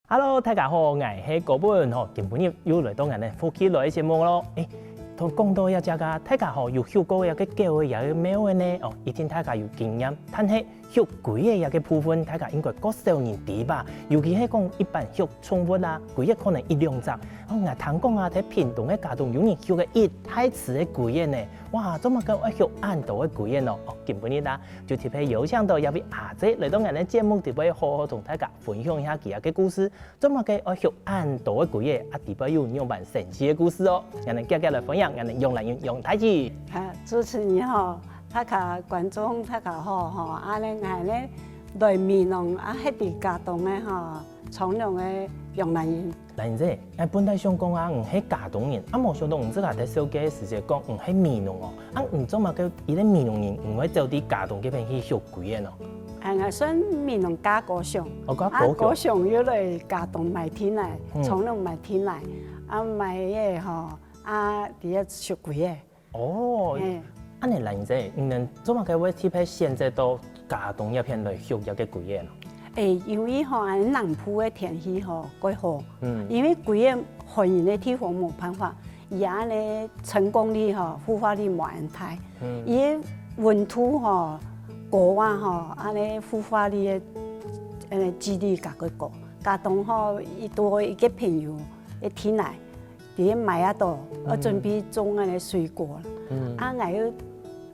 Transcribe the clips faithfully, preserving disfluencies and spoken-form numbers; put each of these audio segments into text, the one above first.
Hello，大家好，𠊎係高本吼，今晡日又來到𠊎个福氣來个節目咯。誒，同講到這隻啊，大家吼有畜過這个狗仔也有貓仔呢？哦，一定大家有經驗，但係畜龜仔這个部分，大家應該較少人知吧？尤其係講一般畜寵物啊，龜仔可能一兩隻。哦，𠊎聽講啊，在屏東个佳冬有人畜个一大池个龜仔呢！哇，做麼个愛畜恁多个龜仔呢？哦，今晡日啊，就特別邀請到這位阿姐來到𠊎个節目裡背，好好同大家分享一下佢个故事。 做麼个愛畜恁多个龜仔，啊，裡背有仰般神奇个故事哦？𠊎等遽遽來歡迎𠊎等楊蘭英楊大姊。啊，主持人好，大家觀眾大家好吼，啊，𠊎呢來美濃啊，歇在佳冬个吼，長榮个楊蘭英。蘭英姐，𠊎本來想講啊，你係佳冬人，啊，無想到你自家在紹介个時節講你係美濃哦。啊，你做麼个一个美濃人，你會走到佳冬該片去畜龜仔呢？ 啊，𠊎算美濃嫁高雄，哦，嫁高雄。啊，高雄又來佳冬買田來，嗯。長榮買田來，啊，買个吼，啊，在該畜龜仔。哦，嘿。恁呢蘭英姐，你等做麼个會特別選擇到佳冬這片來畜這个龜仔呢？誒，因為吼，𠊎南部个天氣吼，較好，嗯。因為龜仔寒人个地方無辦法， 佢恁呢成功率吼，孵化率無恁大。嗯。佢个溫度吼，高啊吼，恁呢孵化率个，呃，機率較過高。佳冬吼，佢在一个朋友个田來，在該買啊到，嗯。愛準備種恁呢水果。嗯。啊，𠊎又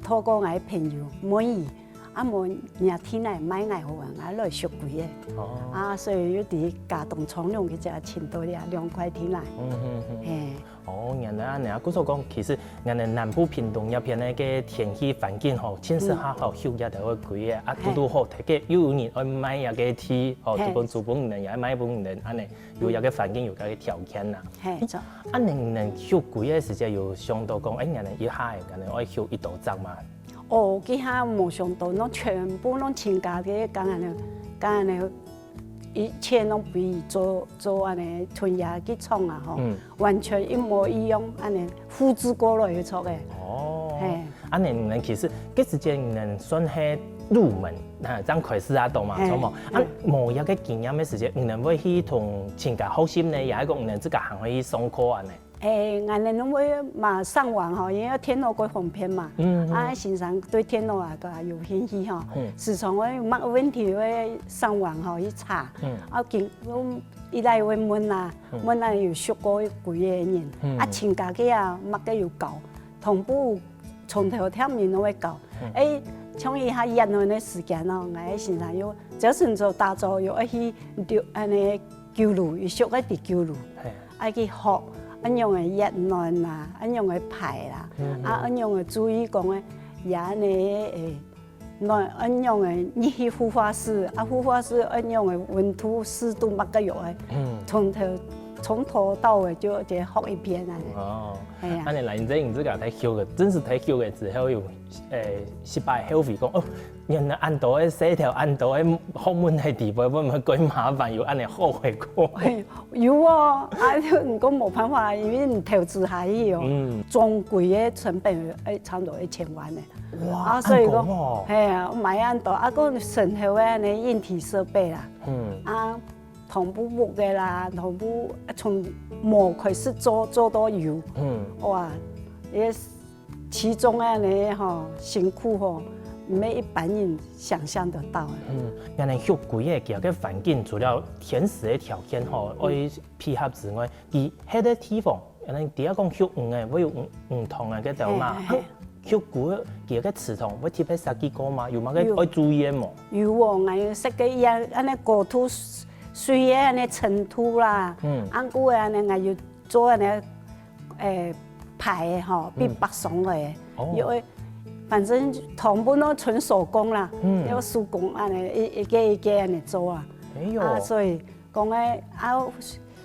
透過𠊎个朋友問佢， 啊，無，若田來賣𠊎好啊，𠊎來畜龜仔。哦。啊，所以又在佳冬長榮該隻尋到這兩塊田來。嗯，嗯，嗯。嘿。哦，原來恁呢啊，故所講，其實𠊎等南部屏東這片个天氣環境吼，盡適合吼畜這兜个龜仔，啊，嘿。堵堵好，大家又有人愛買這个地，吼，嘿。就講租分你等，也賣分你等，恁呢，有這个環境，有這个條件啦。嘿，著。啊，你等畜龜仔个時節有想到講，誒，𠊎等一下，𠊎等愛畜幾多隻嘛？ 哦，該下無想到，攏全部攏親家个，敢恁呢，敢恁呢，一切攏分佢做，做恁呢，同佢去創啊吼，嗯。完全一模一樣，恁呢複製過來个著个。哦。嘿。恁呢，你等其實，該時節你等算係入門，啊，正開始啊，著嘛，嘿，著無？啊，嘿。無這个經驗个時節，你等會去同親家學習呢，也係講你等自家還會去上課恁呢？ 誒，𠊎等會嘛上網吼，因為電腦較方便嘛。嗯，嗯。啊，先生對電腦啊，个有興趣吼，嗯。時常會麼个問題會上網吼去查。嗯。啊，經，嗯，一來會問啊，嗯。問啊有畜過龜仔个人，嗯。啊，親家个啊，麼个有教，同步從頭到尾攏會教。嗯。誒，像一下越南个時間哦，𠊎个先生又，朝晨早打早又愛去，就，恁呢，九如，佢畜个在九如。嘿。 愛去學，恁樣个越卵啦，恁樣个排啦，嗯，嗯。啊，恁樣个注意講个，也恁呢，誒，卵，恁樣个入去孵化室，啊，孵化室恁樣个溫度、濕度麼个有个，嗯。從頭，從頭到尾就，就學一遍恁呢。哦，係啊。恁呢蘭英姐，你自家在畜个，真係在畜个時候有，誒，失敗後悔講，哦， 原來恁多个細條，恁多个學問个地方，會毋會較麻煩，有恁呢後悔過？嘿，有哦，啊，毋過無辦法，因為你投資下去哦，嗯。總歸个成本，誒，差不多一千萬呢。哇，啊，所以講，恁高哦。嘿啊，買恁多，啊，還有恁呢硬體設備啦，嗯。啊，同步屋个啦，同步從無開始做，做到有，嗯。哇，也 其中恁呢吼，辛苦吼，毋係一般人想像得到个。嗯，恁呢畜龜仔，佢个環境除了天時个條件吼，嗯。愛配合之外，佢歇个地方，恁呢，除了講畜魚仔，會有魚，魚塘啊，該兜嘛。嘿，嘿，嘿。啊，畜龜仔，佢个池塘會特別設計過嗎？有麼个愛注意个無？有哦，𠊎有設計一下，恁呢高度、水个恁呢深度啦，嗯。啊，還有恁呢，𠊎有 做恁呢，誒，排个吼，嗯。比北上个，哦。因為反正全部都純手工啦，嗯。要手工恁呢，一，一個一個恁呢做啊。哎喲。啊，所以講个，啊，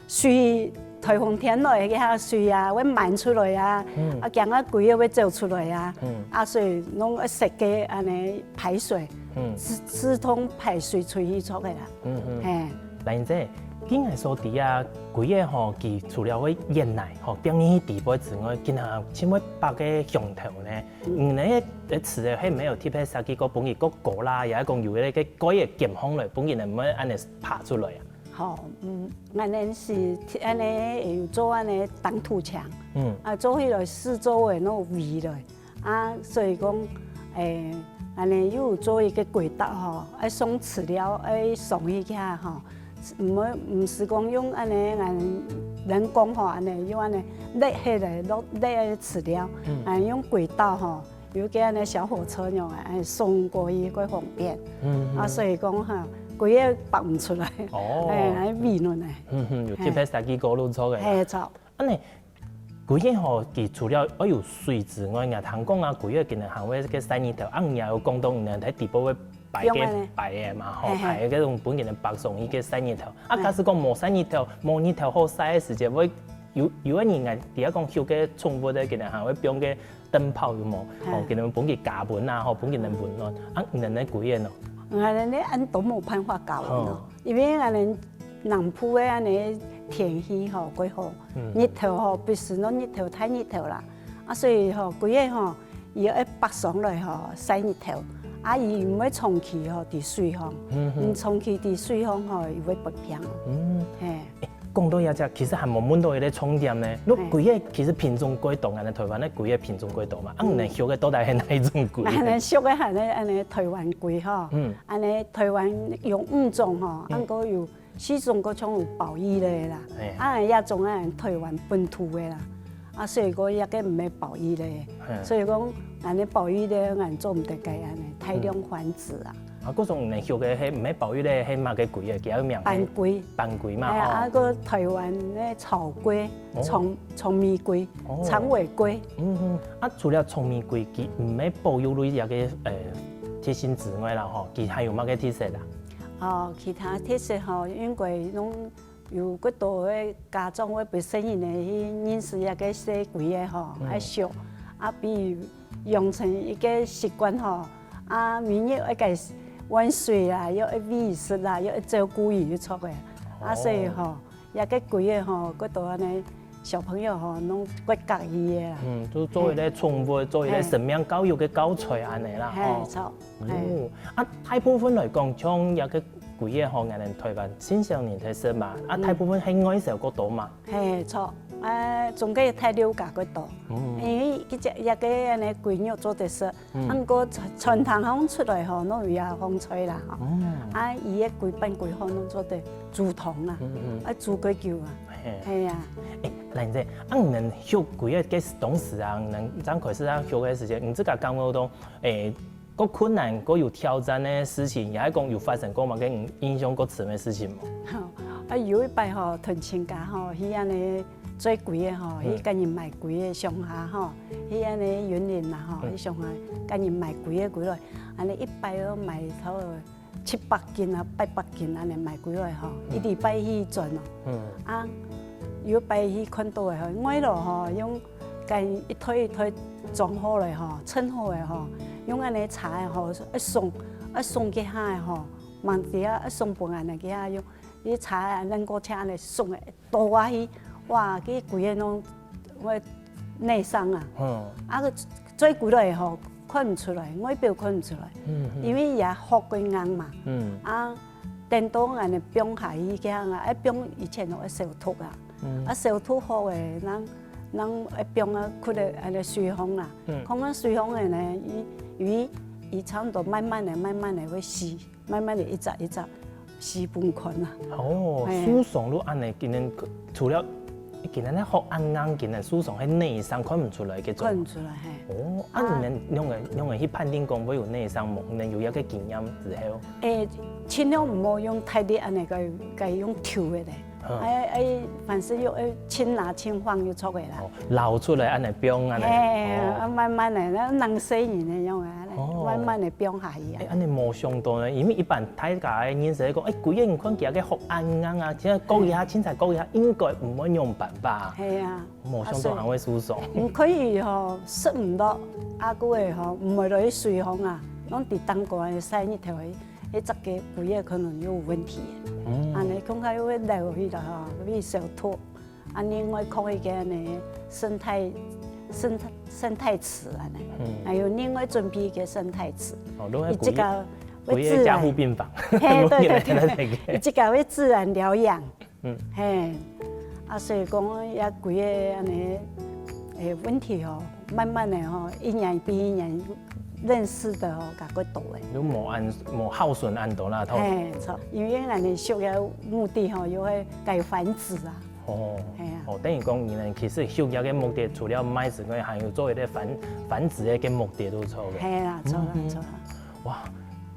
水，颱風天來，該下水啊，會滿出來啊，嗯。啊，驚啊，龜仔會走出來啊，嗯。啊，所以攏愛設計恁呢排水，嗯。自，自動排水出去出个啦。 嗯，嗯。嘿。蘭英姐，據𠊎所知啊，龜仔吼，佢除了會越南吼，踮入去地背之外，佢還盡會爬个上頭呢。嗯。你等个，个池仔係無有特別設計過，分佢較高啦，也係講有个，个蓋仔兼項來，分佢等毋會恁呢爬出來啊？吼，嗯，恁呢係恁呢有做恁呢擋土牆，嗯，啊，做起來四周圍攏有圍來，啊，所以講，誒，恁呢又有做一個軌道吼，愛送飼料，愛送去遐吼，毋好，毋係講用恁呢，恁人工吼，恁呢用恁呢挖起來，落挖个飼料，嗯，啊，用軌道吼， 有个恁呢小火車樣啊，哎，送過去較方便。嗯，啊，所以講哈，規个拔毋出來，哦，哎，還美嫩呢。嗯哼，有特別設計過路做个。嘿，著。恁呢，規个吼，佢除了愛有水之外，𠊎聽講啊，規个今日還會个曬日頭，啊，你也有講到你在底部會擺个，用个呢。擺个嘛，吼，嘿嘿。擺个該種分佢个白送一个曬日頭。啊，嘿。假使講無曬日頭，無日頭好曬个時節，會有有个人啊，底下講畜个寵物个，今日還會放个 燈泡有無？嘿。吼，佢等分佢加溫啊，吼，分佢等溫暖。啊，你等个規个呢？𠊎等呢，恁都無辦法加溫哦，吼。因為𠊎等南部个恁呢天氣吼，較好，嗯。日頭吼，必須攏日頭，大日頭啦。啊，所以吼，規个吼，佢愛北上來吼，曬日頭。啊，佢毋會長期吼，佇水項。嗯哼。嗯，長期佇水項吼，佢會發病。嗯。嘿。 講到這隻，其實還無問到一個重點呢。你規个其實品種較多，恁呢台灣个規个品種較多嘛。啊，你等畜个到底係哪一種龜？𠊎等畜个還係恁呢台灣龜吼，嗯。恁呢台灣有五種吼，嗯。啊，過有四種，過像有保育類啦，嘿。啊，這種啊台灣本土个啦。 啊，所以講這個毋係保育類，嘿。所以講，恁呢保育類，𠊎做毋得个恁呢，大量繁殖啊。嗯。啊，該種你畜个係毋係保育類，係麼个龜啊？佢个名係斑龜。斑龜嘛，哎，吼。啊，个台灣个草龜，哦。長，長尾龜，哦。長尾龜。嗯，嗯。啊，除了長尾龜，佢毋係保育類這個，呃，特性之外啦，吼，佢還有麼个特色啊？哦，其他特色吼，應該攏 有較多个家長會分細人仔去認識這個細龜仔吼，嗯。愛惜，啊，比如養成一個習慣吼，啊，每日愛該換水啦，又愛餵食啦，又愛照顧佢就著个。啊，哦。所以吼，這個龜仔吼，較多恁呢小朋友吼，攏較合意个啦。嗯，就做一個寵物，嘿。做一個生命教育个教材恁呢啦，嘿，吼。著。 哦，啊，大部分來講，像這個龜仔吼，𠊎等台灣青少年在食嘛，啊，嗯。大部分係外銷較多嘛。嘿，著，啊，中國大陸較較多。嗯。因為佢這，這個恁呢龜肉做得食，嗯。啊，毋過餐，餐廳項出來吼，攏有這項菜啦，吼。嗯。啊，佢个龜、斑龜吼，攏做得煮湯啊，嗯，嗯。啊，煮較久啊。嘿。嘿啊。誒，蘭姐，啊，你等畜龜仔个當時啊，你等正開始啊畜个時間，你自家感覺到，誒， 較困難、較有挑戰个事情，也係講有發生過麼个印象較深个事情無？吼，啊，有一擺吼，同親家吼，去恁呢做龜仔吼，嗯。去佮人買龜仔鄉下吼，去恁呢雲林啦吼，嗯。去鄉下佮人買龜仔歸來，恁呢一擺哦買到七百斤啊、八百斤恁呢買歸來吼，嗯。一禮拜去轉哦。嗯。啊，有一擺去看到个吼，外路吼用 該一袋一袋裝好了吼，稱好了吼，用恁呢車仔吼，一送，一送去下仔吼，吂知啊，一送分恁呢去下用，一車仔恁呢過車恁呢送个，倒下去，哇，該龜仔攏會內傷啊。嗯。啊，个最古代吼，看毋出來，外表看毋出來，嗯，嗯。因為也殼過硬嘛。嗯。啊，等到恁呢放下去，該樣啊，愛放以前攏愛消毒啊。 嗯。啊，消毒好个，人，人會放啊，囥个恁呢水封啦。嗯。囥啊水封个呢，佢，佢，佢差毋多慢慢个、慢慢个會死，慢慢个一隻一隻死分看啊。哦，嘿。受傷就恁呢，竟然除了，竟然該殼恁硬，竟然受傷，該內傷看毋出來个種。看毋出來，嘿。哦，啊，啊。你等仰仔，仰仔去判定講會有內傷無？你等有這個經驗之後。誒，盡量毋好用大力恁呢，該，該用抽个咧。 嗯。哎，哎，凡事又，哎，輕拿輕放又著个啦。哦，撈出來恁呢放恁呢。嘿，哦。啊，慢慢个，該人細人个樣啊，哦。慢慢个放下去啊。哎，恁呢無想到呢，因為一般大家个認識講，哎，龜仔你看佢个殼恁硬啊，這樣割一下，嗯。凊彩割一下，應該毋會仰般吧？係啊。無想到還會受傷。啊，所以，嗯，可以吼，食毋落，啊，過後吼，毋會落去水封啊，攏佇頂高个曬日頭个 該隻个龜仔可能有問題。嗯。恁呢恐怕又會流去了吼，會消毒。啊，另外囥一個呢，生態，生態，生態池恁呢。嗯。還有另外準備一個生態池。哦，攏愛龜仔。你這個，歸个加護病房，嘿，對對對，佢自家會自然療養。嗯，嘿，啊，所以講，也歸个恁呢，誒，問題吼，慢慢的吼，一年比一年認識的吼，較過多誒。就無恁無孝順恁多啦，吼。嘿，著，因為恁呢畜个目的吼，又係該繁殖啊。哦，嘿啊。哦，等於講，你們其實畜个个目的，除了賣之外，還有做一個繁繁殖个个目的都著个。嘿啦，著啦，著啦。 哇，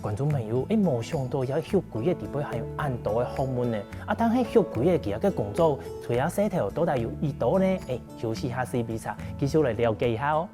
觀眾朋友，誒，無想到這畜龜仔底背還有恁多个學問呢！啊，但係畜龜仔佢个工作，除了事頭，到底有幾多呢？誒，休息下細味茶，繼續來了解一下哦。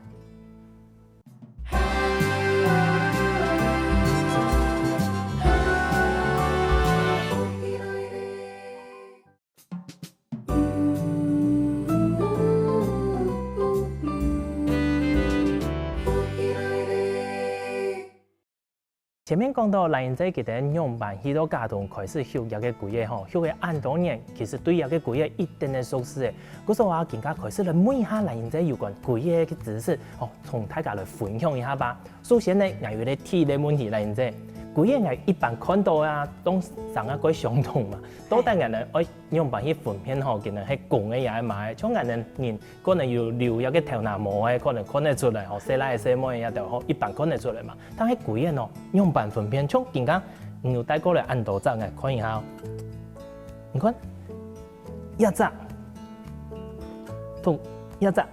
前面講到，蘭英姐佢兜仰般去到佳冬開始畜這個龜仔吼，畜了恁多年，其實對這個龜仔一點仔熟識仔。故所啊，今下開始來問一下蘭英姐有關龜仔个知識，吼，同大家來分享一下吧。首先呢，𠊎有一個第一個問題，蘭英姐，龜仔𠊎一般看到啊，都生啊蓋相同嘛，到底𠊎兜愛仰般去分辨吼，佢兜係公个也係嫲个？像𠊎兜人 可能有留一個頭那毛个，可能看得出來吼，細倈仔細妹仔也都吼，一般看得出來嘛。但係龜仔哦，仰般分辨？像今下你有帶過來恁多隻，𠊎看一下哦。你看，一隻，同一隻，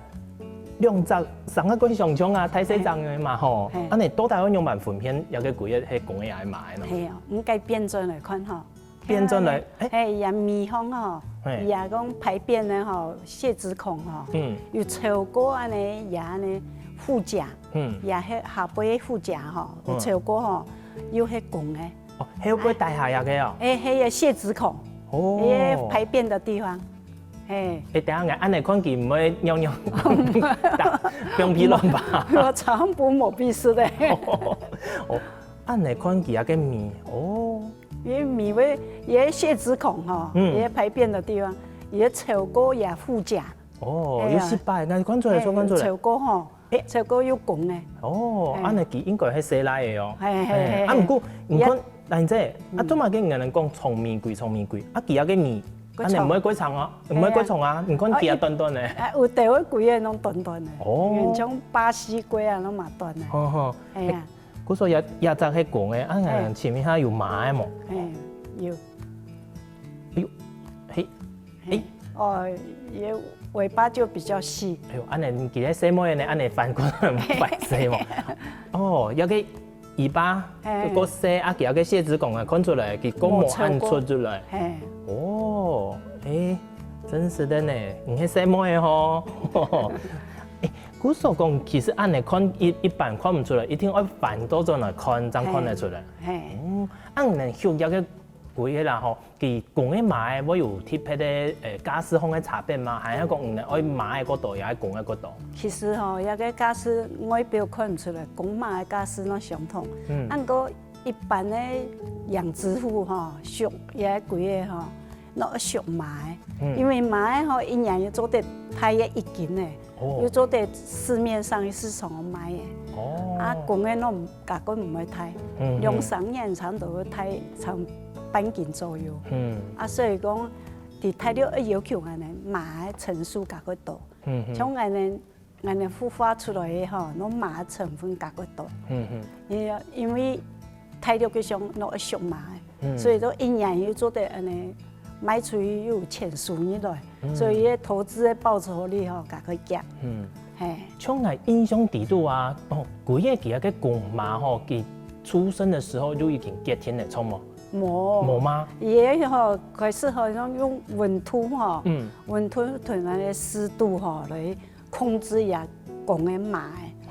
兩隻，生啊蓋相像啊，大細隻个嘛吼。嘿。恁呢到底愛仰般分辨這個龜仔係公个也係嫲个呢？嘿哦，應該變轉來看吼。 變轉來，誒。嘿，這尾項吼，嘿。這講排便呢吼，洩殖孔吼，嗯。有超過恁呢，這呢，腹甲，嗯。這係下背个腹甲吼，有嗯。超過吼，又係公个。哦，後背底下這個哦。誒，係个洩殖孔，哦。个排便的地方，嘿。誒，等下𠊎恁呢看佢毋會尿尿，放屁卵吧？我常不抹鼻屎的。哦，恁呢看佢這個尾，哦。 因為尾个，佢个洩殖孔吼，嗯。佢个排便的地方，佢个超過佢个腹甲。哦，哎呀。有失敗，該看出來，哎，看出來。超過吼，哎。超過有公个。哦，哎。恁呢佢應該係細倈仔哦。嘿，嘿，嘿，啊，嘿。毋過，你看，也，蘭英姐，啊，嗯。做麼个人講長尾龜，長尾龜？啊，佢个尾，恁呢毋會過長啊，毋會過長啊，你看佢也短短个。啊，有，啊，有，啊，有兜个龜仔攏短短个，哦。像巴西龜啊，攏嘛短个。好，好。哎呀。 故所這，這隻係公个，啊，嘿。請問一下有嫲个無？嘿，有。哎喲，嘿，嘿。哎。哦，佢个尾巴就比較細。哎喲，恁呢佢个細妹呢，恁呢翻過來很白色嘛。哦，這個尾巴，嘿。過細，啊，佢个洩殖孔啊，看出來，佢个毛還出出來。嘿。哦，哎，真實的呢，你係細妹个吼。哎， 故所講，其實恁呢看一，一般看毋出來，一定愛翻倒轉來看，正看得出來。嘿，嘿。哦，恁呢畜這個龜仔啦吼，佢公个嫲个會有特別个，呃，價數項个差別嗎？還係講，嗯，愛嫲个較多，也係公个較多？其實吼，這個價數外表看毋出來，公嫲个價數攏相同。嗯。啊，毋過一般个養殖戶吼，畜這個龜仔吼， 攏愛畜嫲个，嗯。因為嫲个吼，一年又做得大个一斤呢，哦。又做得市面上个市場賣个。哦。啊，公个攏毋，價格毋會大，嗯，嗯。兩三年差毋多會大，差半斤左右。嗯。啊，所以講，佢大約愛要求恁呢，嫲个成數較過多。嗯，嗯。像恁呢， 恁呢孵化出來个吼，攏嫲成分較過多。嗯哼。因為，因為大陸个上攏愛畜嫲个，嗯。所以講一年又做得恁呢賣出去又有錢收入來，嗯。所以个投資个報酬率吼，較過遽。嗯。嘿。像𠊎印象底肚啊，哦，龜仔佢个公嫲吼，佢出生个時候就已經結婚了，著無？無。無嗎？佢个吼，開始好像用溫度吼，嗯。溫度同該个濕度吼來 控制這公个嫲个。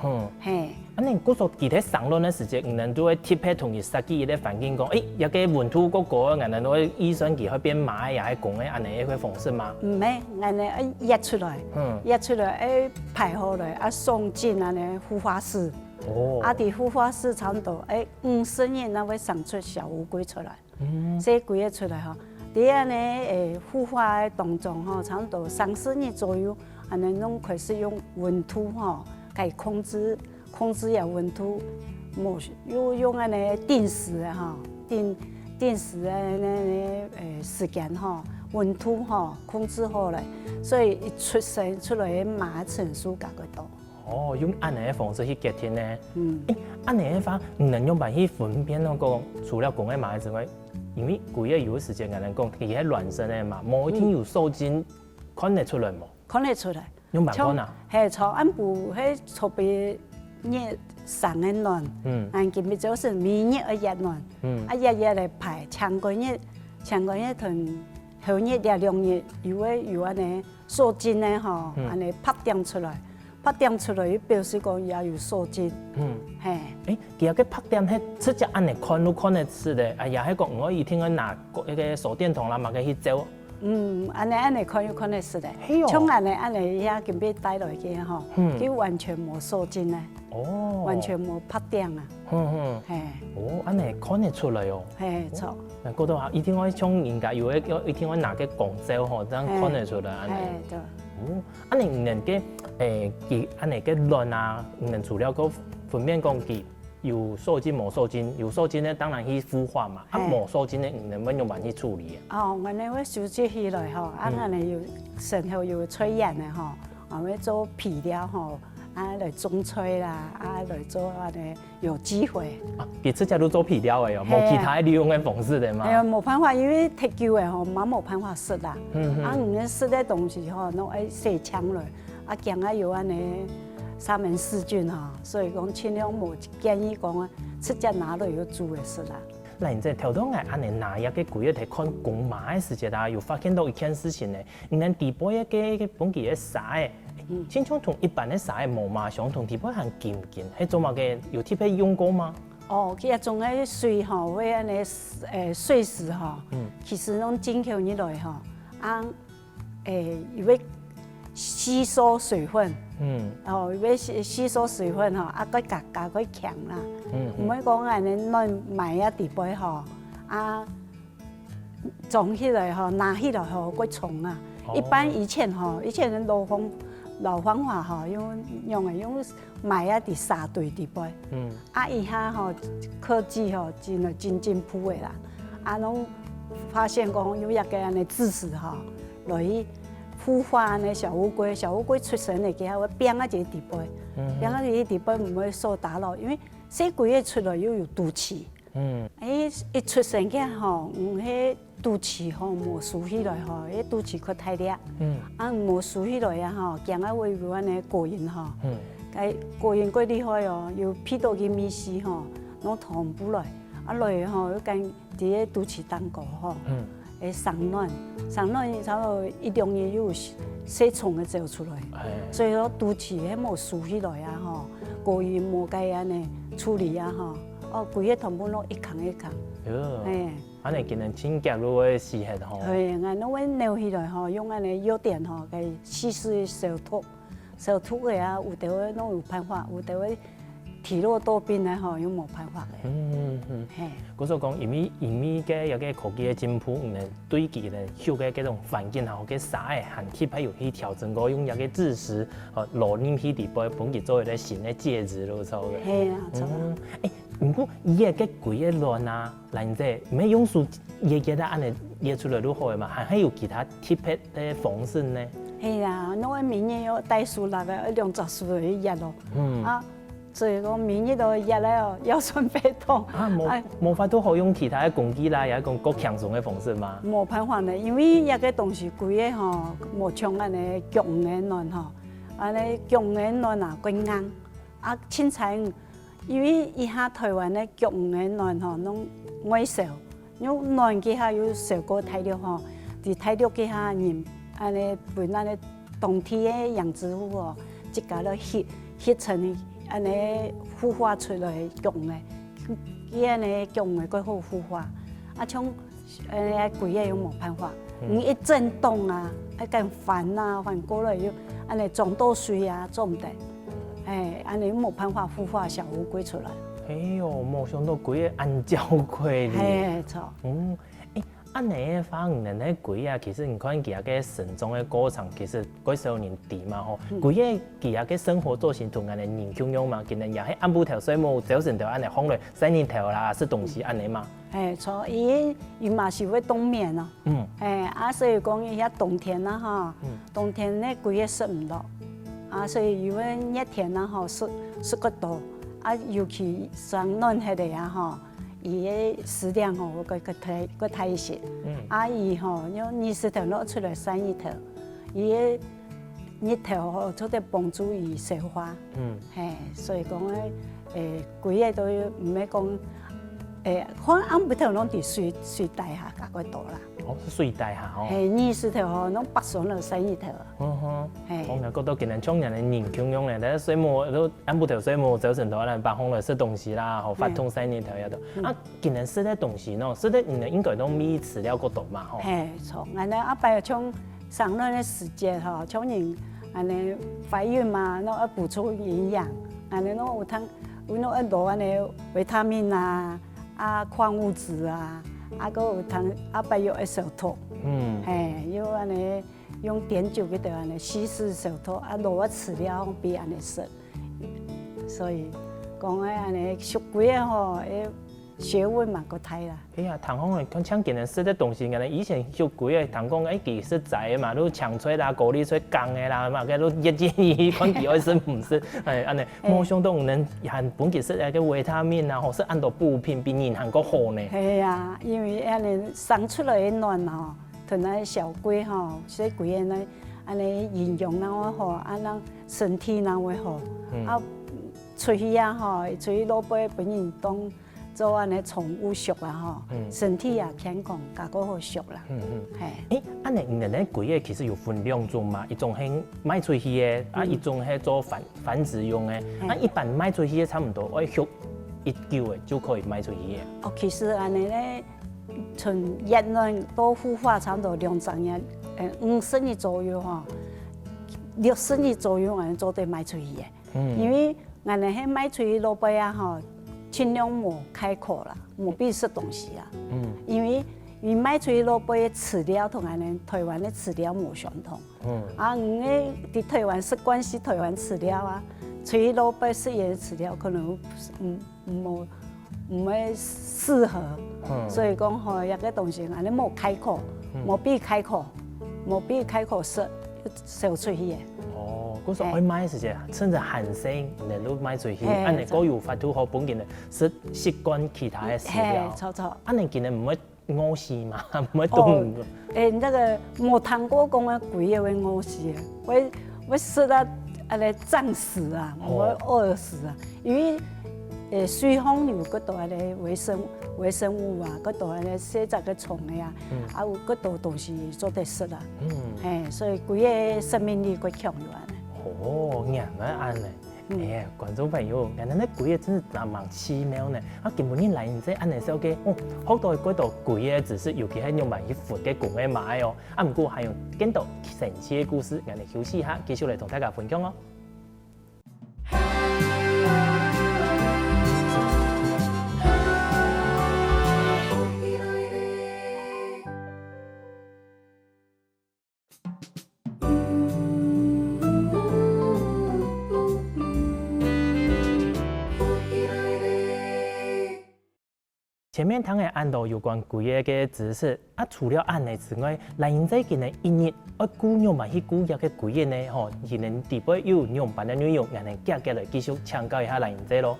嗯。嘿。恁呢，故所佢在生卵个時節，你兜就會特別同佢設計一個環境，講，誒，這個溫度過高，𠊎兜會預算佢會變嫲个，也係公个，恁呢一個方式嗎？毋係，𠊎兜愛挖出來，嗯。挖出來，愛排好來，啊，送進恁呢孵化室。哦。啊，在孵化室差毋多，誒，五十日，該會生出小烏龜出來。 嗯。細龜仔出來吼，在恁呢，誒，孵化个當中吼，差毋多三四日左右，恁呢攏開始用溫度吼，來控制，控制這溫度，無，又用恁呢定時个吼，定，定時个恁呢，呃，時間吼，溫度吼，控制好了，所以一出生出來个嫲个成數較過多。哦，用恁呢个方式去決定呢。嗯。誒，恁呢个話，你能用辦法去分辨那個除了公个嫲之外，因為龜仔有个時間，𠊎等講，佢係卵生个嘛，無一定有受精，看得出來無？看得出來。 用辦法啊？像，係，像暗晡係差不多月三个卵，嗯。恁今晡朝晨每日愛一卵，嗯。啊，一一來排，前個月，前個月同後日這兩日，有个有恁呢受精个吼，嗯。恁呢白點出來，白點出來就表示講也有受精，嗯。係。誒，佢个白點係直接恁呢看就看得出个，啊，也係講𠊎一定愛拿个，該个手電筒啦，麼个去照。 嗯，恁呢，恁呢看又看得出个。係哦。像恁呢，恁呢，這今晡帶來个吼，嗯。佢完全無受精个，哦。完全無白點啊。嗯，嗯。係。哦，恁呢看得出來哦。係，著。那過到啊，一定愛像人家有个，一定愛拿个光照吼，恁樣看得出來恁呢。係，著。哦，恁呢你等个，誒，佢恁呢个卵啊，你等除了个分辨講佢 有受精無受精，有受精个當然去孵化嘛，啊，係。無受精个你等愛仰般去處理啊？哦，𠊎等會收集起來吼，啊，嗯。𠊎等有，身後有菜園个吼，啊，會做肥料吼，啊，來種菜啦，啊，來做恁呢有機會。啊，佢自家都做肥料个哦，係啊。無其他利用个方式个嘛？哎呀，無辦法，因為忒久个吼，嘛無辦法食啦。嗯，嗯。啊，你食个東西吼，攏愛洗淨來， 啊，驚啊有恁呢沙門氏菌吼，所以講盡量無建議講啊，直接拿來又煮个食啦。那你這頭到𠊎恁呢拿一个龜仔來看公嫲个時節啊，有發現到一件事情呢，你等底背个个个分佢个沙仔，嗯。親像同一般个沙仔無麼相同，底背還金金，係做麼个有特別用過嗎？哦，佢這種个水吼，會恁呢，誒，碎石吼，嗯。其實攏進口入來吼，啊， 誒，佢會吸收水分。嗯。哦，佢會吸，吸收水分吼，啊，過加，加過強啦。嗯，嗯。毋會講恁呢卵埋啊底背吼，啊，裝起來吼，拿起來吼，過重啊。哦。一般以前吼，以前个老方，老方法吼，用，用个，用 埋啊在沙堆底背。嗯。啊，這下吼，科技吼，真个真進步个啦。啊，攏發現講有一个恁呢智齒吼，來去孵化恁呢小烏龜，小烏龜出生个時候會囥啊在底背，嗯哼。囥啊在底背毋會受打擾，因為細龜仔出來又有肚臍。 嗯。誒，一出生个吼，嗯，該肚臍吼，無收起來吼，該肚臍較大粒。嗯。啊，無收起來啊吼，驚啊會有恁呢果蠅吼。嗯。該果蠅較厲害哦，有鼻到佢味緒吼，攏傳播來。啊，來吼，又敢在該肚臍頂高吼。嗯。 會生卵，生卵差不多一兩日又有細蟲仔走出來。哎。所以講肚臍係無收起來啊吼，果蠅無該恁呢處理啊吼，哦，歸个全部攏一囥一囥。喲。嘿。恁呢佢等真遽就會死忒吼。嘿，𠊎攏會撈起來吼，用恁呢藥店吼，該細細个消毒。 消毒个啊，有兜仔攏有辦法，有兜仔體弱多病个吼，又無辦法个。嗯，嗯，嗯。嘿。故所講，因為，因為个，這个科技个進步，嗯，對佢个畜个這種環境吼，个沙仔還特別有去調整過，用這个智齒，哦，落入去裡背，分佢做一个新个介質，就著个。嘿啊，著啊。嗯，誒，毋過，佢个歸个卵啊， 卵子，毋係用手擛擛啊，恁呢擛出來就好个嘛，還，還有其他特別个方式呢？係啊，攏愛每日愛戴手套个，愛兩隻手去擛咯。嗯。啊，所以講每日都擛了哦，腰痠背痛。啊，無，哎。無法度好用其他个工具啦，也講較輕鬆个方式嘛。無辦法呢，因為這个東西歸个吼，無像恁呢畜个卵吼，恁呢畜个卵啊，較硬。啊，凊彩 因為這下臺灣个畜个卵吼，攏外銷，用卵佢下又銷過大陸吼，在大陸佢下人恁呢分恁呢當地个養殖戶吼，自家來畜，畜成恁呢孵化出來个畜个，佢恁呢畜个較好孵化。啊，像 呃，歸个又無辦法。嗯。你一震動啊，愛敢翻啊，翻過來又恁呢撞到水啊，做毋得。哎，恁呢又無辦法孵化小烏龜出來。哎喲，無想到歸个恁嬌貴哩。嘿，著。嗯，誒，恁樣个話，你等个龜仔，其實你看佢个生長个過程，其實蓋少人知嘛吼。嗯。龜仔佢个生活作息同𠊎等人共樣嘛，佢等也係暗晡頭睡目，朝晨頭恁樣䟘來曬日頭啦，食東西恁樣嘛。嘿，著，佢，佢嘛係會冬眠哦。嗯。嘿，啊，所以講，佢冬天啊吼，嗯。冬天呢，龜仔食毋落，啊，所以佢會熱天啊吼，食，食較多，啊，尤其像暖忒个啊吼， 佢个食量吼會較，較大，較大一些。嗯。啊，佢吼，用日時頭落出來曬日頭，佢个日頭吼，做得幫助佢消化。嗯。嘿，所以講咧，誒，龜仔都毋係講，誒，看暗晡頭攏佇水，水底下較較多啦。哦，係水底下哦。嘿，日時頭吼，攏北上來曬日頭啊。嗯哼。嘿。哦，𠊎覺得今日像人个人共樣咧，但係睡目，都暗晡頭睡目，朝晨頭來北䟘來食東西啦，吼，發動曬日頭也都。嗯。啊， 今日食个東西呢，食个你應該都有飼料較多嘛吼。嘿，著，𠊎等阿伯像生卵个時節吼，像人恁樣懷孕嘛，攏愛補充營養，恁樣攏有通，有攏愛落恁樣維他命啊，啊礦物質啊，啊，閣有通阿伯又愛消毒，嗯。嘿，又恁樣用碘酒个等恁樣稀釋消毒，啊，落个飼料分佢恁樣食。 所以講个恁樣，畜龜个吼，个學問嘛較大啦。哎呀，聽講个，像今日食个東西，原來以前畜龜个，聽講，哎，佢食齋个嘛，都青菜啦、高麗菜、芎个啦，嘛，該都一一一，看佢愛食毋食，哎，恁樣，哎。無想到你等還分佢食該个維他命啊，吼，食恁多補品，比人還較好呢。係啊，因為恁樣生出來个卵吼，同該小龜吼，細龜个呢，恁樣營養哪會好，啊，人 身體哪會好。嗯。啊，出去啊吼，出去外背分人當做恁樣寵物畜啊吼，嗯。身體也健康，較過好畜啦。嗯，嗯。嘿。誒，恁樣你等个龜仔其實有分兩種嘛，一種係賣出去个，啊，嗯。一種係做繁，繁殖用个。嘿。啊，一般賣出去个差毋多愛畜幾久个就可以賣出去个？哦，其實恁樣咧，從月卵到孵化差毋多兩隻月，呃，五十日左右吼，六十日左右，恁樣做得賣出去个。 嗯。因為𠊎等係賣出去外背啊吼，盡量莫開口啦，莫分佢食東西啊。嗯。因為你賣出去外背个飼料同𠊎等臺灣个飼料無相同。嗯。啊，你个在臺灣食慣勢臺灣飼料啊，出去外背食个飼料可能，嗯，無 毋會適合。嗯。所以講吼，這个東西恁樣莫開口，嗯。莫分佢開口，莫分佢開口食，就燒出去个。哦，故所愛賣時節，趁著還生，你就賣出去，嘿，恁樣過有法度好分佢等食，習慣其他个飼料。嘿，著，著。恁樣佢等毋會 餓死嘛，毋會凍。哦，誒，那個無聽過講个龜仔會餓死，會，會食到恁樣脹死啊，哦。毋會餓死啊。因為，誒，水上有幾多恁樣微生，微生物啊，幾多恁樣細隻个蟲仔啊，嗯。啊，有幾多東西做得食啊。嗯。嘿，所以龜仔生命力較強有恁樣。哦，原來恁樣。 嗯。哎呀，觀眾朋友，原來這龜仔真係蠻，蠻奇妙呢。啊，今晡日來你這恁樣紹介，哦，學到幾多龜仔知識，尤其係仰般去孵个公个嫲仔哦。啊，毋過還有更多神奇个故事，𠊎等休息一下，繼續來同大家分享哦。 前面聽个恁多有關龜仔个知識，啊，除了恁樣之外，蘭英姐今日一日愛顧仰般去顧這个龜仔呢？吼，今日底背又有仰般个內容，𠊎等遽遽來繼續請教一下蘭英姐咯。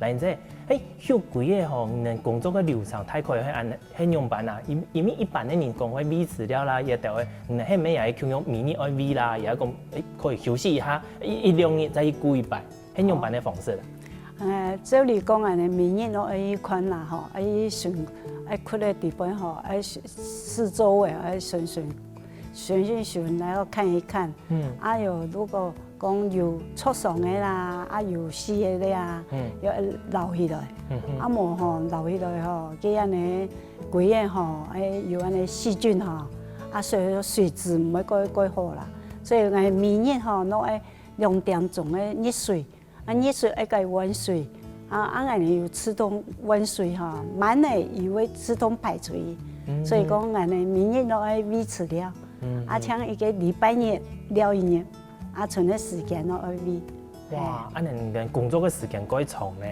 蘭英姐，誒，畜龜仔吼，你等工作个流程大概係恁， 係仰般啊？因，因為一般个人講會餵飼料啦，也就會，嗯，係毋係也係共樣每日愛餵啦，也講，誒，可以休息一下，一，一兩日再去顧一擺，係仰般个方式啊？呃，照理講啊，每日都愛去看啦吼，愛去巡，愛窟个地方吼，愛四，四周圍愛巡巡，巡巡巡，然後看一看。嗯。啊，有如果 講有著傷个啦，啊有死个啦，嗯。要撈起來。嗯哼。啊無吼，撈起來吼，佢恁樣，龜仔吼，誒，有恁樣細菌吼，啊所以說水質毋會蓋，蓋好啦。所以𠊎每日吼，攏愛兩點鐘个熱水，啊熱水愛加換水，啊，啊，𠊎等有自動換水吼，滿了佢會自動排出去，所以講𠊎等每日都愛餵飼料，啊，像一個禮拜日料一日，啊，賰个時間都愛餵。哇，恁樣你等工作个時間蓋長呢。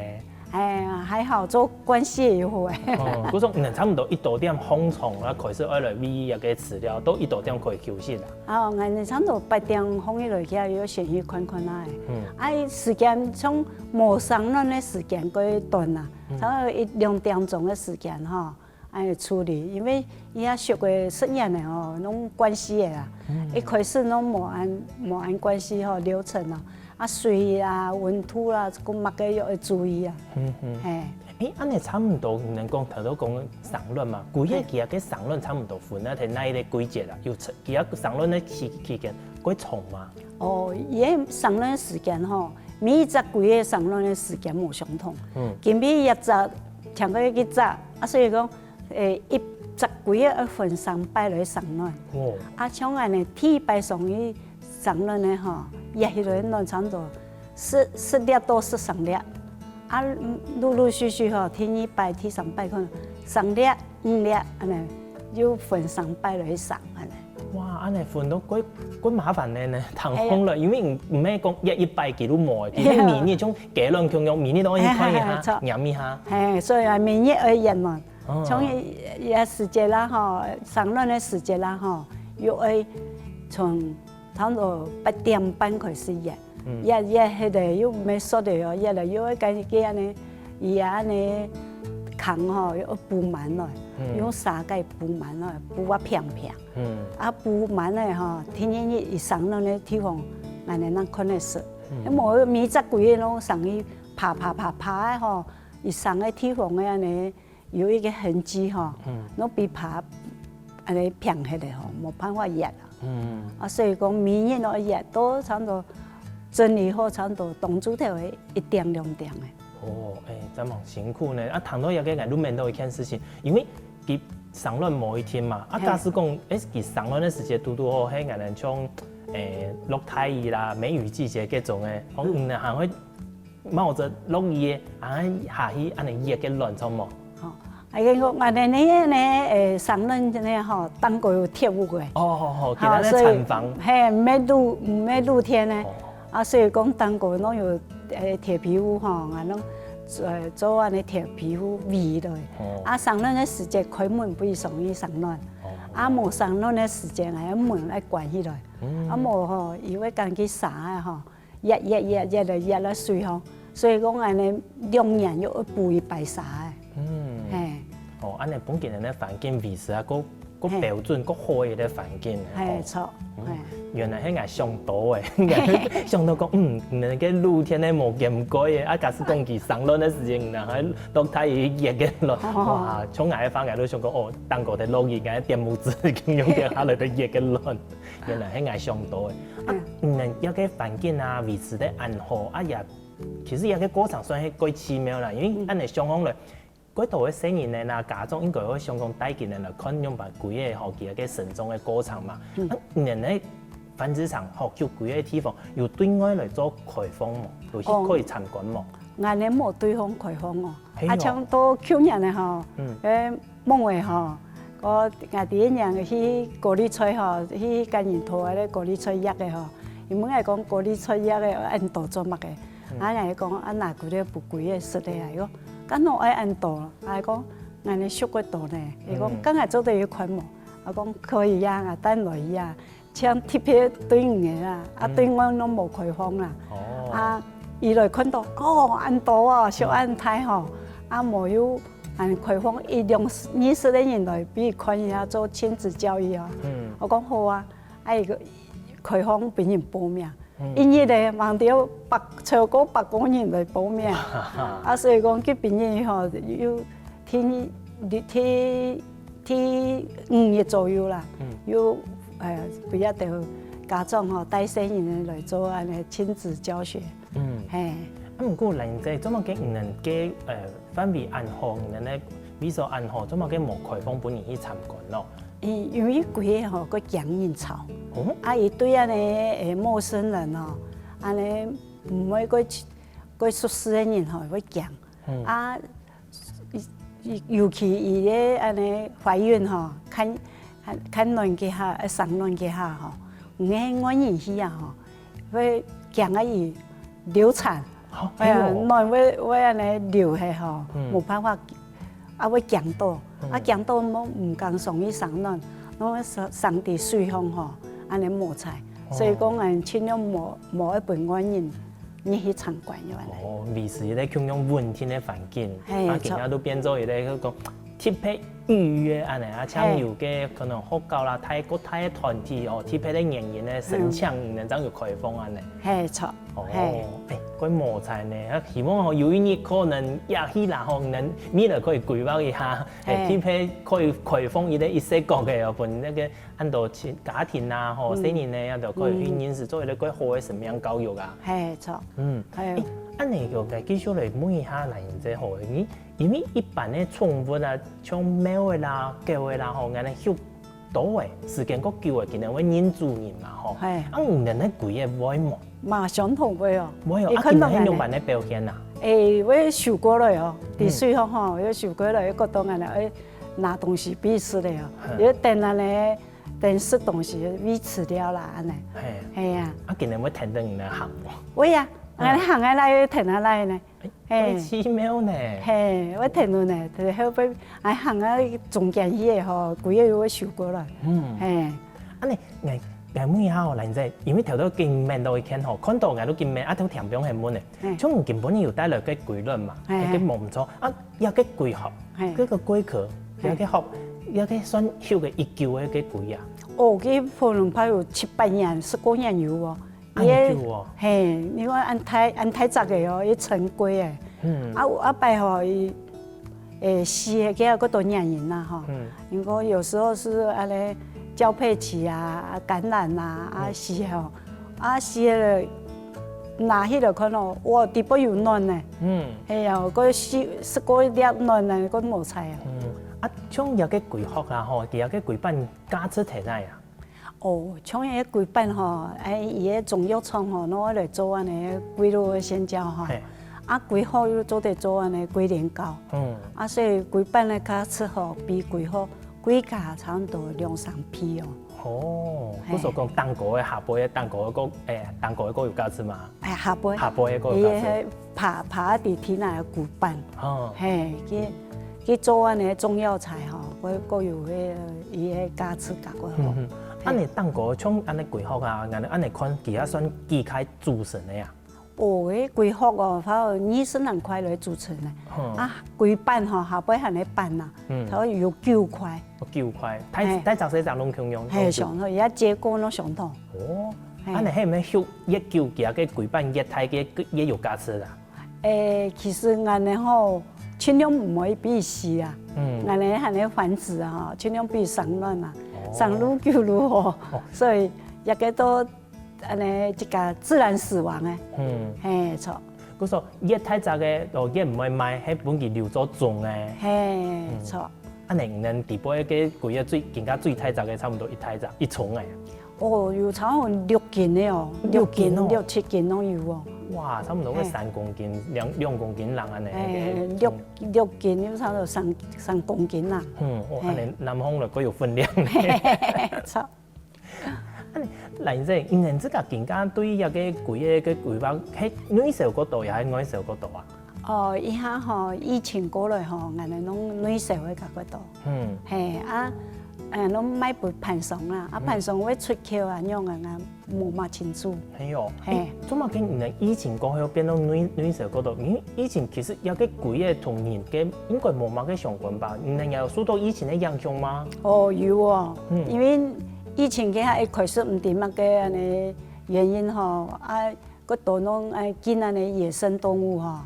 哎呀，還好做慣勢就好欸。哦，故所你等差不多一多點䟘床啊，開始愛來餵這個飼料，到一多點可以休息啦。 哦，𠊎等差不多八點䟘起來，佢又先去看看啊。嗯。啊，時間像無生卵个時間較短啊，差不多一兩點鐘个時間吼，愛處理，因為佢也熟个食奶个吼，攏慣勢个啦。一開始攏無恁無恁慣勢吼，流程啊，啊，水啊、溫度啦，講麼个又愛注意啊。嗯嗯。嘿。 誒，恁樣差毋多，你等講頭先講生卵嘛，龜仔佢个生卵差毋多分啊，在哪一個季節啊？有出，佢个生卵个期期間會長嘛？哦，佢个生卵个時間吼，每一隻龜仔生卵个時間無相同。嗯。今晡日一隻，聽過一隻，啊，所以講，誒，一隻龜仔愛分三擺來生卵。哦。啊，像恁樣第一擺上去生卵个吼，壓起來卵差毋多十十粒到十三粒。 啊，陸陸續續吼，第二擺、第三擺可能三粒、五粒恁樣，又分三擺來生恁樣。哇，恁樣分都幾幾麻煩个呢，聽講了，因為毋毋係講一一擺佢都無个，佢係每日像雞卵共樣，每日都愛去看一下、嘿，嘿，嘿，著。驗一下。嘿，所以啊，每日愛驗嘛，哦。從一一時節啦吼，生卵个時節啦吼，又愛從 差毋多八點半開始壓，壓壓起來又毋係煞个哦，壓了又愛該个恁樣，佢啊恁樣空吼，又愛補滿來，用沙該補滿來，補啊平平。啊補滿了吼，天天一生卵个地方，恁樣正看得食。無每隻龜仔攏生去爬爬爬爬个吼，佢生个地方个恁樣 有一個痕跡吼，嗯。攏被爬恁樣平起來吼，無辦法壓啊。嗯。啊，所以講每日都壓，都差毋多整理好，差毋多當晝頭个一點兩點个。哦，誒，真蠻辛苦呢。啊，聽到這個，𠊎就愐到一件事情，因為佢生卵無一定嘛，啊，嘿。假使講，誒，佢生卵个時節堵堵好，係𠊎等像，誒，落大雨啦、梅雨季節該種个，哦，嗯，還會 冒著落雨个，啊下去恁樣壓个卵著無？吼，啊，𠊎講，𠊎等呢，呢，誒，生卵呢吼，頂高有鐵屋个。哦，好，好，吼，今日个產房。所以，嘿，毋係露，毋係露天个。哦。啊，所以講頂高攏有，誒，鐵皮屋吼，啊，攏，呃，做恁樣鐵皮屋圍落。哦。啊，生卵个時節開門，毋會上去生卵。哦。啊，無生卵个時節，啊，門愛關起來。嗯。啊，無吼，佢會趕去沙个吼。 壓壓壓壓來壓來水吼，所以講恁樣兩年又愛補一擺沙个。嗯。嘿。哦，恁樣本身个環境維持啊，較較標準、較好个環境。嘿，著，嘿。原來係𠊎想多个，𠊎想到講，嗯，你个露天个無見過个，啊，假使講佢生卵个時間，然後落大雨壓个卵，哇，像𠊎个話，𠊎都想講，哦，頂高个落雨，𠊎點拇指，咁樣跌下來个壓个卵。 原來係𠊎想多个。啊，嗯，這個環境啊，維持得恁好，啊也，其實這個過程算係蓋奇妙啦，因為恁樣想講來，蓋多个細人仔啦，家長應該會想講帶佢等來看樣般龜仔吼，佢个成長个過程嘛。啊，你等个繁殖場吼，畜龜个地方有對外來做開放無？有去可以參觀無？𠊎等無對外開放哦，啊，像到舊年个吼，誒， 望仔吼，𠊎𠊎第一年去高麗菜吼，去跟人討該个高麗菜葉个吼，佢問𠊎講高麗菜葉个恁多做麼个？啊，𠊎講啊，拿歸來補龜仔食个啊，佢講，敢會愛恁多？啊，講，𠊎等畜較多呢。佢講，敢𠊎做得去看無？啊，講可以呀，𠊎等來呀。 像特別對你个啦，啊，對外攏無開放啦。啊，佢來看到，哦，恁多哦，畜恁大吼，啊，無有恁開放，一兩二十個人來分佢看一下，做親子教育啊。𠊎講好啊，啊，佢開放分人報名，一日呢，橫到百超過百個人來報名，啊，所以講佢分人吼，又天天 天五日左右啦，有，呃，分一兜家長吼，帶細人仔來做恁樣親子教學。嗯。嘿。啊，毋過蘭姐，做麼个你等个，呃，範圍恁好，你等个位所恁好，做麼个無開放分人去參觀咯？因因為佢吼，較驚人潮。哦？啊，佢對恁樣，呃，陌生人哦，恁樣毋會較較熟識个人吼，會驚。啊，尤其佢个恁呢懷孕吼，看看看卵該下，呃，生卵該下吼，毋係外人去啊吼，會驚啊佢流產，哎呀，卵會會恁呢流下吼，無辦法，啊會驚到，啊驚到無毋敢上去生卵，攏會生生在水項吼，恁呢無彩，所以講啊，盡量無無愛分外人 入去參觀个恁呢。哦，維持一個共樣穩定个環境，嘿，啊，今下都變做一個講特別預約恁呢，啊，像有个可能學校啦，大各大个團體哦，特別个原因呢，申請，你能正有開放恁呢。嘿，著，哦，嘿，哎，該無彩呢，啊，希望哦，有一日可能也去啦吼，能未來可以規劃一下，哎，嘿，特別可以開放一個一些个个哦，分那個 恁多親家庭啊，吼，細人呢，也都可以去認識做一個較好个生命教育啊。嘿，著。嗯，哎，恁呢个繼續來問一下蘭英姐吼，你因為一般个寵物啊，像貓仔啦、狗仔啦，吼，恁呢畜多个，時間較久个，佢等會認主人嘛，吼。嘿，啊，你等个龜仔會無？嘛，相同會哦。會哦，啊，佢等係仰般个表現啊？誒，會收過來哦，在水上吼，會收過來，會覺得恁呢，會拿東西分佢食个哦，會等恁呢 等食東西喂飼料啦，恁呢。嘿，係啊。啊，佢等會跈等你來行無？會啊，𠊎行下來，跈下來呢。嘿，奇妙呢。嘿，會跈等呢，就後背，哎，行啊，中間去个吼，佢又會收過來。嗯，嘿。恁呢，𠊎𠊎問一下哦，蘭英姐，因為頭先緊問到一件吼，看到𠊎都緊問，啊，頭聽毋係問呢。 像你今晡日有帶來个龜卵嘛，該無毋著。啊，這个龜殼，這个龜殼，這个殼，這个算畜个已久个个龜啊？哦，佢可能怕有七八年、十過年有哦。恁久哦。嘿，你看恁大恁大隻个哦，一成龜誒。嗯。啊，有一擺吼，佢 誒，死个个个都原因啦吼。嗯。因為有時候係恁呢交配期啊，啊感染啊，啊死吼，啊死了，拿起來看哦，哇，底背有卵呢。嗯。係啊，个死，係个粒卵呢，个無彩啊。嗯，啊，像這个龜殼啦吼，佢這个龜板價值在哪啊？ 哦，像該龜板吼，哎，佢个中藥廠吼，拿來做恁呢龜卵个飼料吼，嘿。啊，龜殼又做得做恁呢龜苓膏。嗯。啊，所以龜板个價值吼，比龜殼貴價差毋多兩三倍哦。哦，嘿。故所講，頂高个下背个，頂高个个，哎，頂高个个有價值嘛？哎，下背。下背个个有價值。佢个爬爬在地下个龜板。哦。嘿，佢佢做恁呢中藥材吼，个个有个佢个價值價个好。嗯哼。 嘿。恁呢頂高像恁呢龜殼啊，恁呢恁呢看，佢也算幾塊組成个啊？哦，該龜殼哦，差不多二十零塊來組成个。嗯。啊，龜板吼，下背還有板啊，嗯。差不多有九塊。哦，九塊，大，嘿。大隻細隻攏共樣。嘿，相同，佢个結構攏相同。哦，嘿。恁呢係毋係畜越久，佢个龜板越大，个越有價值啊？ 誒，其實𠊎等吼，盡量毋會分佢死啊。嗯。𠊎等還愛繁殖啊，吼，盡量分佢生卵啊，哦。生愈久愈好。哦。所以這个都恁呢一个自然死亡誒。嗯。嘿，著。故所越大隻个，哦，越毋會賣，係分佢留做種誒。嘿，嗯。著。恁呢，你等底背个龜仔最，更加最大隻个，差不多一大隻，一重誒。 哦，有差不多六斤个哦，六斤哦。六斤、六七斤攏有哦。哇，差不多个嘿。三公斤，兩，兩公斤人恁呢，嘿，該个重。六，六斤有差不多三，三公斤啦。嗯，哦，嘿。恁呢南方人較有分量呢。著。恁呢，蘭英姐，你等自家更加對這个龜仔个規劃，係內銷較多，也係外銷較多啊？ 哦，這下吼，疫情過來吼，𠊎等攏內銷个較較多。嗯。嘿，啊，呃，攏賣分盤商啦，啊，嗯。盤商會出口啊，仰仔啊，無麼清楚。係哦，嘿。誒，做麼个你等疫情過後變到內，內銷較多？因為疫情其實這个龜仔同人个應該無麼个相關吧？你等也有受到疫情个影響嗎？哦，有哦，嗯。因為疫情該下一開始毋知麼个恁呢原因吼，啊， 較多攏愛禁恁呢野生動物吼，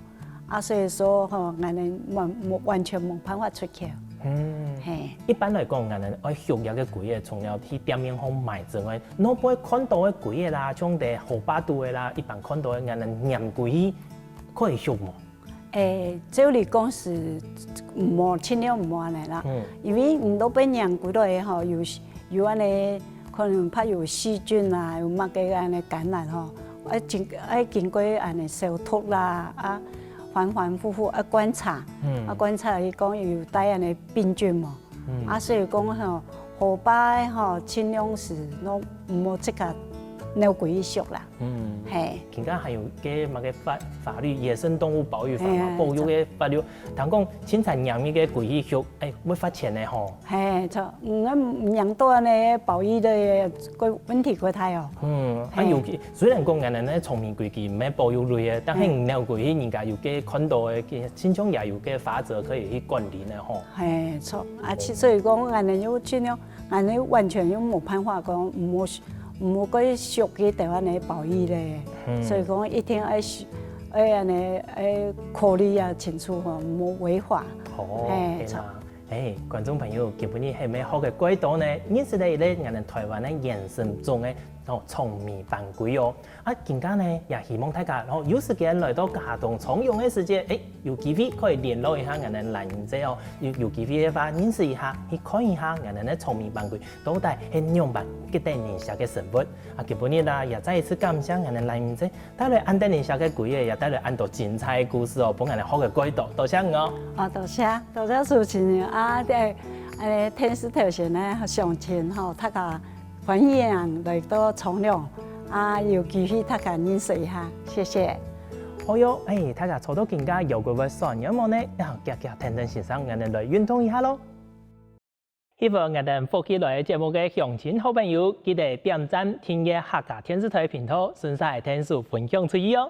啊，所以說吼，𠊎等完，完，完全無辦法出口。嗯。嘿。一般來講，𠊎等愛畜這个龜仔，除了去店面項買之外，外背看到个龜仔啦，像在河壩肚个啦，一般看到个，𠊎等拈歸去，可以畜無？ 誒，照理講係無，盡量毋好恁呢啦。嗯。因為你都分拈歸來吼，有，有恁呢可能怕有細菌啊，有麼个恁呢感染吼，愛經，愛經過恁呢消毒啦，啊，反反复复愛觀察，嗯，啊觀察佢講有帶恁呢病菌無？嗯，啊所以講吼，河壩吼，盡量係攏毋好自家摎佢畜啦。嗯，嘿，今下還有个麼个法法律，野生動物保育法嘛，嘿，保育个法律，聽講清採黏佢个佢畜，哎，會罰錢个吼。嘿，著，嗯，黏到恁呢，保育个个問題過大哦。嗯，啊尤其雖然講𠊎等个蟲鳴規矩毋係保育類个，但係你摎佢去，人家有个看到个，親像也有个法則可以去管理呢吼。嘿，著，啊所以講𠊎等又盡量，𠊎等完全又無辦法講毋好毋好過畜佢兜恁呢保育咧，所以講一定愛愛恁呢愛考慮啊清楚吼，毋好違法。哦，嘿，著。 哎，觀眾朋友，今晡日係毋係學个蓋多呢？認識了一個𠊎等臺灣个野生種个哦，蟲鳴斑龜哦。啊今下呢，也希望大家哦，有時間來到佳冬長榮个時節，哎，有機會可以聯絡一下𠊎等蘭英姐哦，有有機會个話，認識一下，去看一下𠊎等个蟲鳴斑龜到底係仰般个得人惜个生物。啊今晡日啊，也再一次感謝𠊎等蘭英姐 帶來恁得人惜个鬼仔，也帶來恁多精彩个故事哦，分𠊎等學个蓋多，多謝你哦。哦，多謝，多謝主持人啊，對，呃，電視頭前个鄉親吼，大家歡迎來到長榮，啊，有機會大家認識一下，謝謝。哦喲，哎，大家坐到今下腰骨會痠軟無呢？要遽遽跈等先生，𠊎等來運動一下咯。 喜歡𠊎等福氣來个節目个鄉親好朋友，記得點讚、訂閱客家電視台頻道，順續𢯭手分享出去哦！